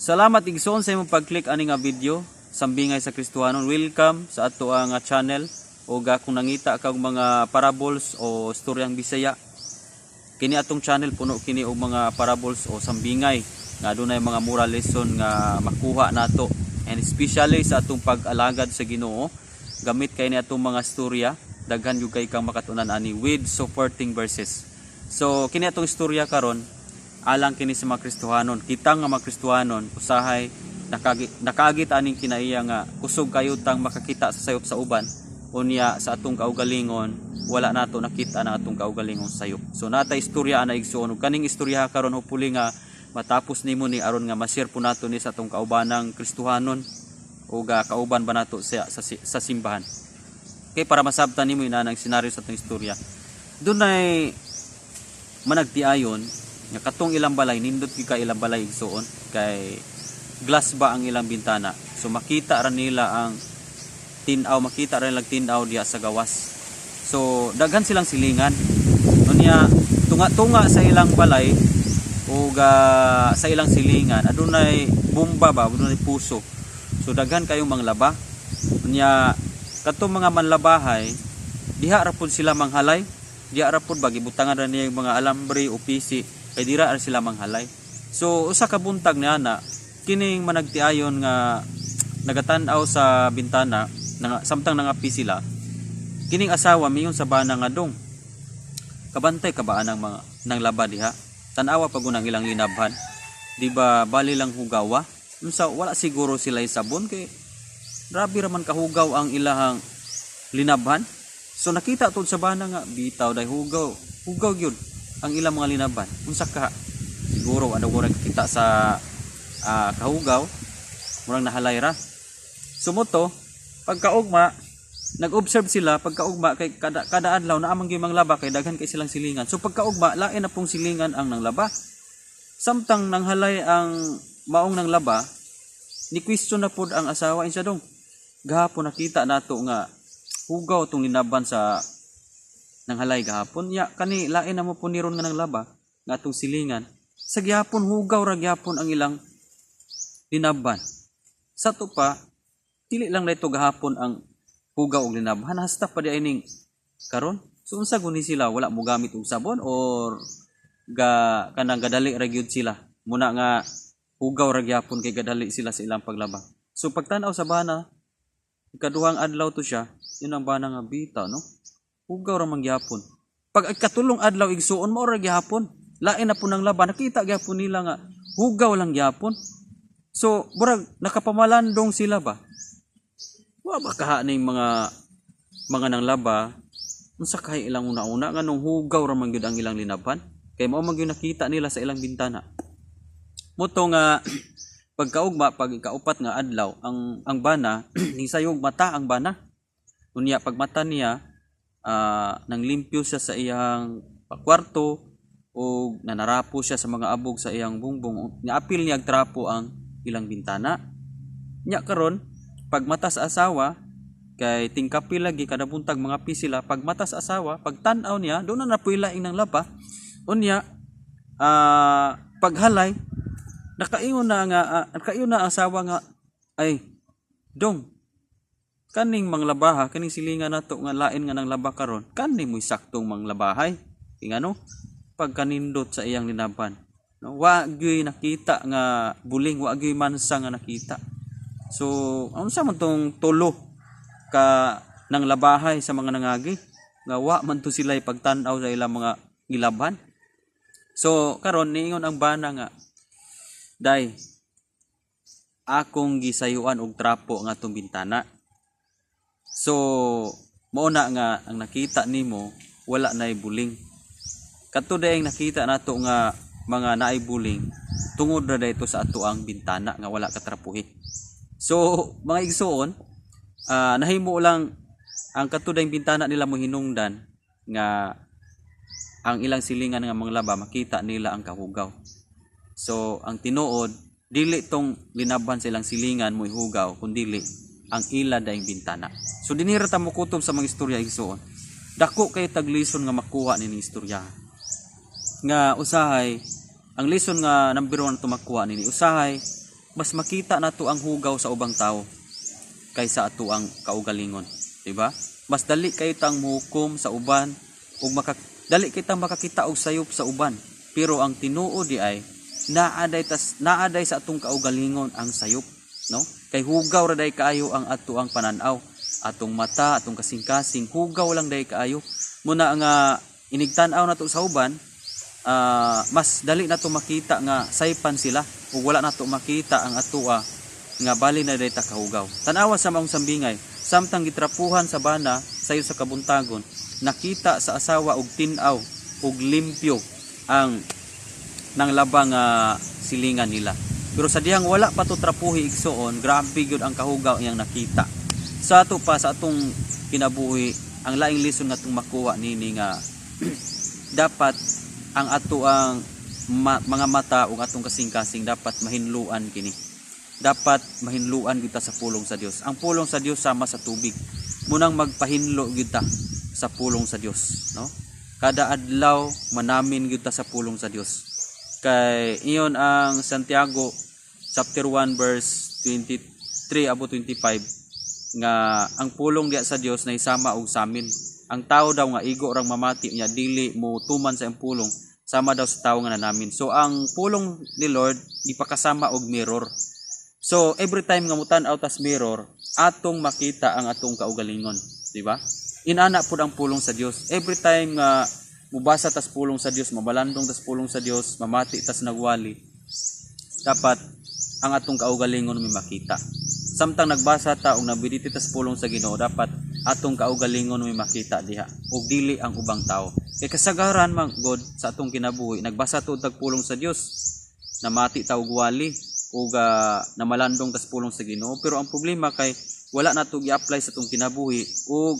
Salamat, igsoon, sa imong pag-click ani nga video, Sambingay sa Kristohanon. Welcome sa ato ang channel ug kung nangita ka og mga parables o istoryang Bisaya, kini atong channel, puno kini og mga parables o sambingay nga adunay mga moral lesson nga makuha nato, and especially sa atong pag-alagad sa Ginoo. Gamit kay ni atong mga istorya, daghan gyud kay kang makatunan ani with supporting verses. So kini atong istorya karon, alang kini sa mga Kristohanon. Kita nga mga Kristohanon, usahay nakaagit aning kinaiya nga kusog kayo tang makakita sa sayop sa uban, unya sa atong kaugalingon wala nato nakita na atong kaugalingong sayop. So nata istorya ana, igsuon, ug kaning istorya karon, hopefully nga matapos nimo ni aron nga ma-share po nato ni sa atong kaubanang Kristohanon ug kauban ba nato sa simbahan. Kay para masabtan nimo ina ng senaryo sa atong istorya, dunay managtiayon nga katong ilang balay, nindot gyud ka ilang balay, igsuon, kay glass ba ang ilang bintana. So makita ra nila ang tin-aw, makita ra nilang tin-aw diha sa gawas. So daghan silang silingan. Unya tunga-tunga sa ilang balay ug sa ilang silingan adunay bomba ba, adunay puso. So daghan kayong manglaba. Unya katong mga manlabahay, diha ra pud sila manghalay, diha ra pud ba, gibutangan ra niya yung mga alambre o pisi kay dira ra sila manghalay. So usa ka buntag niya na kining managtiayon nga nagatan-aw sa bintana nga, samtang nangapi sila, kining asawa miingon sa bana nga, "Dong, kabantay ka ba anang mga nang laba diha? Tan-awa pag unang ilang linabhan, di ba bali lang hugawa? Unsa, wala siguro sila sabon kay grabe ra man kahugaw ang ilahang linabhan?" So nakita tud sa bana nga bitaw day hugaw, hugaw gyud ang ilang mga linaban. Unsa ka siguro ano ko kita sa kahugaw, murang nahalay ra. So mo to, pagkaugma nag-observe sila. Pagkaugma kay kada adlaw naa man gyud manglaba kay daghan kay silang silingan. So pagkaugma, lain na pong silingan ang nanglaba. Samtang nanghalay ang maong nanglaba, ni question na pod ang asawa siya, "Dong, gahapon nakita nato nga hugaw tong linaban sa nanghalay gahapon. Ya kani lain na mo po niron nga nanglaba nga atong silingan. Sa gihapon hugaw ra gihapon ang ilang linaban. Sa to pa, dili lang dito gahapon ang hugaw og linabhan, hasta pa di ning karon. So unsa guni sila, wala mo gamit og sabon or ga kanang gadali ra gyud sila muna nga hugaw ra gyapon kay gadali sila sa ilang paglaba?" So pagtan-aw sa bana, ikaduhang adlaw to siya, yun ang bana nga, "Bita no, hugaw ra man gyapon." Pag ikatulong adlaw, igsuon, mao ra gyapon, lain na po ng laba, nakita gyapon nila nga hugaw lang gyapon. So murag nakapamalandong sila ba, wa ba kaha ning mga nang laba, unsa kay ilang una-una nganong hugaw ra man gyud ang ilang linaban kay mao man gyud nakita nila sa ilang bintana? Mo to nga pagkaugma, pag ikaupat nga adlaw, ang bana nisayog mata ang bana. Unya pag mata niya, nang limpyo siya sa iyang kwarto o nanarapo siya sa mga abog sa iyang bungbong. Niapil niya og trapo ang ilang bintana. Nya karon, pag mata sa asawa, kay tingkapi lagi kada buntag mga sila, pag mata sa asawa, pag tan-aw niya, doon na napuy laing ng laba. Unya paghalay, nakaingon na ang asawa nga, "Ay dong, kaning manglabaha, kaning silingan nato nga lain nga nang laba karon, kani mo'y saktong manglabahay kay ngano pagkanindot sa iyang linaban, no, wa gyuy nakita nga buling, wa gyuy mansa nga nakita. So unsa man tong tulo ka nang labahay sa mga nangagi nga wa man to sila pagtan-aw sa ilang mga gilabhan?" So karon niingon ang bana nga, "Day, akong gisayuan og trapo nga atong bintana. So mao na nga ang nakita nimo wala nay buling. Kadto dayang nakita nato nga mga naay buling, tungod ra dayto sa ato ang bintana nga wala katrapuhi." So mga igsuon, nahimo lang ang kadto dayang bintana nila mo hinungdan nga ang ilang silingan nga mga laba, makita nila ang kahugaw. So ang tinuod, dili tong linaban sa ilang silingan mo hugaw, kundili ang ila daing bintana. So dinhi ra ta mokutob sa mga istorya, igsuon. Dako kay tag lesson nga makuha nining istorya. Nga usahay ang lesson nga number 1 to makuha nini, usahay Mas makita nato ang hugaw sa ubang tao kaysa ato ang kaugalingon, di ba? Mas dali kay tang muhukom sa uban ug dali kitang makakita og sayop sa uban. Pero ang tinuod di ay naa day sa atong kaugalingon ang sayop, no? Kay hugaw ra day kaayo ang ato ang pananaw, atong mata, atong kasing-kasing, hugaw lang day kaayo. Muna nga inigtan-aw nato sa uban, mas dali nato makita nga saypan sila ug wala nato makita ang atoa nga bali na day ta kahugaw. Tan-awa sa maong sambingay, samtang gitrapuhan sa bana sayo sa kabuntagon, nakita sa asawa og tin-aw ug limpyo ang nang labang nga silingan nila. Pero sa dihang wala pa to trapuhi, igsuon, grabe gyud ang kahugaw iyang nakita. Sa ato pa sa atong kinabuhi, ang laing lesson nga atong makuha nini nga dapat ang ato ang mga mata ug atong kasing-kasing dapat mahinluan kini. Dapat mahinluan kita sa pulong sa Dios. Ang pulong sa Dios sama sa tubig. Munang magpahinlo gyud ta sa pulong sa Dios, no? Kada adlaw manamin gyud ta sa pulong sa Dios. Kay iyon ang Santiago chapter 1 verse 23 abo 25 nga ang pulong diya sa Dios na isama og samin. Ang tao daw nga igo rang mamati niya dili mo tuman sa iyang pulong, sama daw sa tao nga nanamin. So ang pulong ni Lord gipakasama og mirror. So every time nga mutan-aw tas mirror, atong makita ang atong kaugalingon, di ba? Inana pud ang pulong sa Dios. Every time nga mubasa tas pulong sa Dios, mabalandong tas pulong sa Dios, mamati tas nagwali, dapat ang atong kaugalingon may makita. Samtang nagbasa ta og nagmeditate tas pulong sa Ginoo, dapat atong kaugalingon may makita diha ug dili ang ubang tao. Kay kasagaran man god sa atong kinabuhi, nagbasa to tag pulong sa Dios, namati ta og wali ug namalandong tas pulong sa Ginoo, pero ang problema kay wala nato gi-apply sa atong kinabuhi ug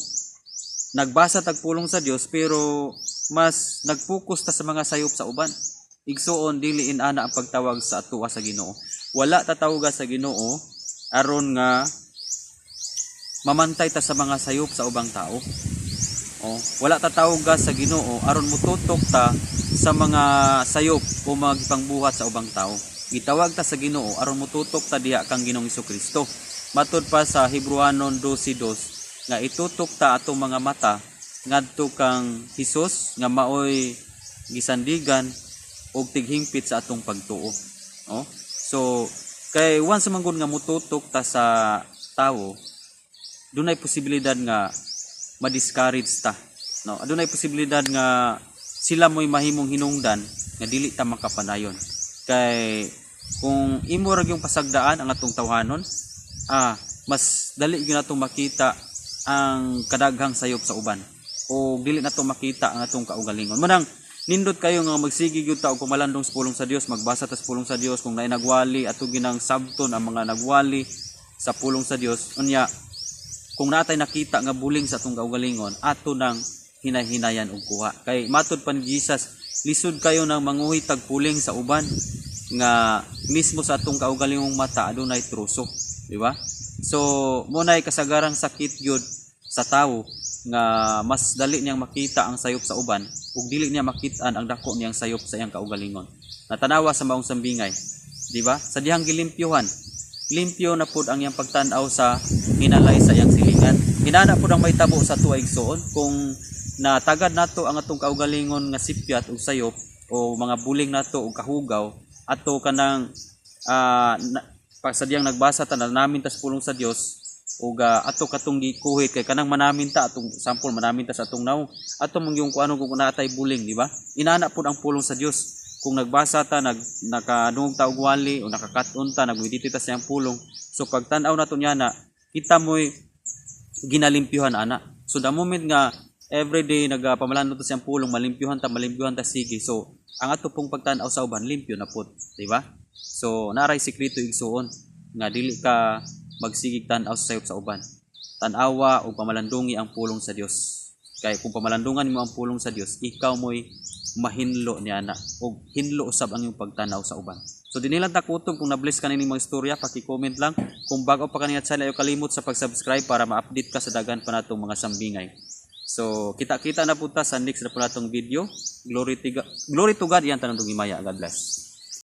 nagbasa tag pulong sa Dios pero mas nagfocus ta sa mga sayop sa uban. Igsuon, dili inana ang pagtawag sa atoa sa Ginoo. Wala tatawaga sa Ginoo aron nga mamantay ta sa mga sayop sa ubang tao. Oh, wala tatawaga sa Ginoo aron mututok ta sa mga sayop o mga gipangbuhat sa ubang tao. Gitawag ta sa Ginoo aron mututok ta diha kang Ginoong Kristo. Matud pa sa Hebrewanon 12:2 nga itutok ta atong mga mata ngadto kang Hesus nga maoy gisandigan og tighingpit sa atong pagtuo. Oh? So kay once man gud nga mututok ta sa tawo, dunay posibilidad nga ma-discourage ta. No, adunay posibilidad nga sila mo'y mahimong hinungdan nga dili ta makapanayon. Kay kung imo ra gyung pasagdaan ang atong tawhanon, mas dali gyud natong makita ang kadaghang sayop sa uban o dili nato makita ang atong kaugalingon. Manang nindot kayo nga magsige gyud ta og pamalandong sa pulong sa Dios, magbasa ta sa pulong sa Dios. Kung naay nagwali, ato ginang sabton ang mga nagwali sa pulong sa Dios. Unya kung natay nakita nga buling sa atong kaugalingon, ato nang hinay-hinayan og kuha. Kay matud pa ni Jesus, lisod kayo nang manguhi tag puling sa uban nga mismo sa atong kaugalingong mata adunay truso, di ba? So mo nay kasagarang sakit gyud sa tawo nga mas dali niyang makita ang sayop sa uban ug dili niya makit-an ang dako niyang sayop sa iyang kaugalingon. Natanawa sa maong sambingay, di ba? Sa dihang gilimpyuhan, limpyo na pud ang iyang pagtan-aw sa hinalay sa iyang silingan. Inana pud ang mahitabo sa tuwa, igsuon, kung natagad nato ang atong kaugalingon nga sipyat ug sayop o mga buling nato og kahugaw ato kanang pag sa diyang nagbasa ta na namin tas pulong sa Dios ug ato katong gikuhit, kay kanang manamin ta atong sample, manamin ta sa atong naong ato mong yung kuano kung naatay buling, di ba? Inana pud ang pulong sa Dios. Kung nagbasa ta, nakadungog ta og wali o nakakat-on ta, nagmeditate ta sa iyang pulong, so pagtan-aw nato niya na kita mo'y ginalimpyuhan ana. So the moment nga everyday nagapamalandong ta sa iyang pulong, malimpyuhan ta, malimpyuhan ta sige. So ang ato pong pagtan-aw sa uban limpyo na pud, di ba? So naray sikreto, igsuon, nga dili ka magsigig tan-aw sa sayop sa uban. Tan-awa o pamalandungi ang pulong sa Dios. Kay kung pamalandungan mo ang pulong sa Dios, ikaw mo'y mahinlo niya na og hinlo usab ang iyong pagtanaw sa uban. So dinhi lang takutob. Kung na-bless ka nining mga istorya, paki-comment lang. Kung bago pa kani channel, ayaw kalimot sa pag-subscribe para ma-update ka sa daghan pa natong mga sambingay. So kita-kita na po ta sa next na po natong video. Glory to God, yan tanong himaya. God bless.